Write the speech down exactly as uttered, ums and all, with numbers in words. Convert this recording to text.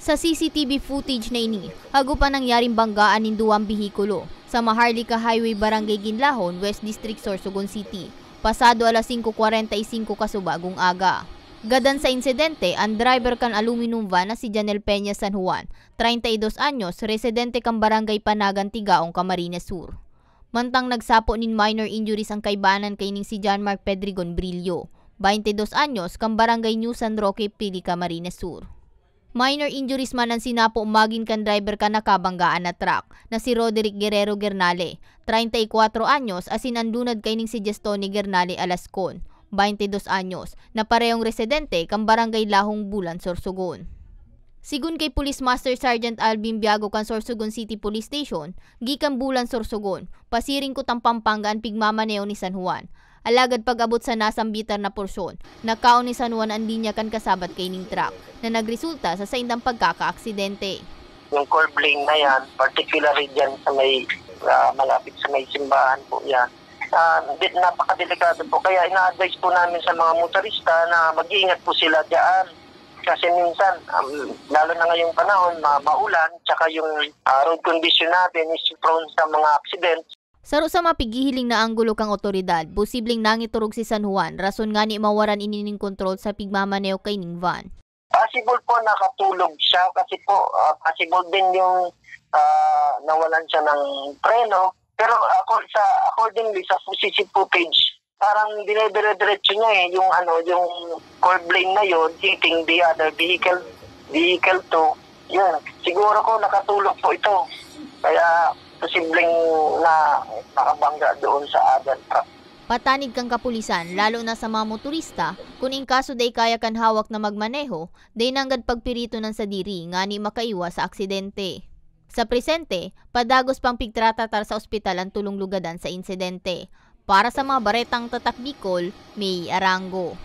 Sa C C T V footage na ini, hagop an nangyaring banggaan nin duwang behikulo sa Maharlika Highway, Barangay Ginlahon, West District, Sorsogon City, pasado alas singko kwarenta y singko kasubagong aga. Gadan sa insidente, an driver kan aluminum van na si Janel Peña San Juan, treinta y dos anyos, residente kan Barangay Panagan, Tigaon, Camarines Sur. Mantang nagsapo nin minor injuries an kaibanan kaining si John Mark Pedrigon Brillo, baintidos anyos, kan Barangay New San Roque, Pili, Camarines Sur. Minor injuries man an sinapo magin kan driver kan nakabanggaan na truck na si Roderick Guerrero Guernale, treinta y cuatro anyos, asin an lunad kaining si Jestoni Guernale Alascon, baintidos anyos, na parehong residente kan Barangay Lahong, Bulan, Sorsogon. Sigon kay Police Master Sergeant Alvin Biago kan Sorsogon City Police Station, gikan Bulan, Sorsogon, pasiring kutang Pampanga an pigmamaneho ni San Juan. Alagad pag-abot sa nasambitan na porsyon, nakaon ni San Juan an linya kan kasabat kaining truck na nagresulta sa saindang pagkakaaksidente. Yung curb lane na yan, particularly dyan sa may, ah, malapit sa may simbahan po yan, ah, di- napakadelikado po. Kaya ina-advise po namin sa mga motorista na mag-iingat po sila dyan. Kasi minsan, um, lalo na ngayong panahon, ma- maulan, tsaka yung ah, road condition natin is prone sa mga accident. Saro sa mapighihiling na anggulo kan otoridad, posibleng nangiturog si San Juan, rason ngani mawaran ini nin kontrol sa pigmamaneho kaining van. Possible po nakatulog siya kasi po, ah, possible din yung, ah, nawalan siya ng preno. Pero ako, sa, accordingly sa C C T V footage, parang dinedire-diretso niya eh, yung ano, yung curb lane na yon, hitting the other vehicle, vehicle two. Yun, siguro ko nakatulog po ito. Kaya posibleng na nakabangga doon sa other truck. Patanid kan kapulisan, lalo na sa mga motorista, kun in kaso dai kaya kan hawak na magmaneho, dai nanggad pagpirito nan sadiri ngani makaiwas sa aksidente. Sa presente, padagos pang pigtratatar sa ospital an tulong lugadan sa insidente. Para sa mga baretang Tatak Bicol, May Arango.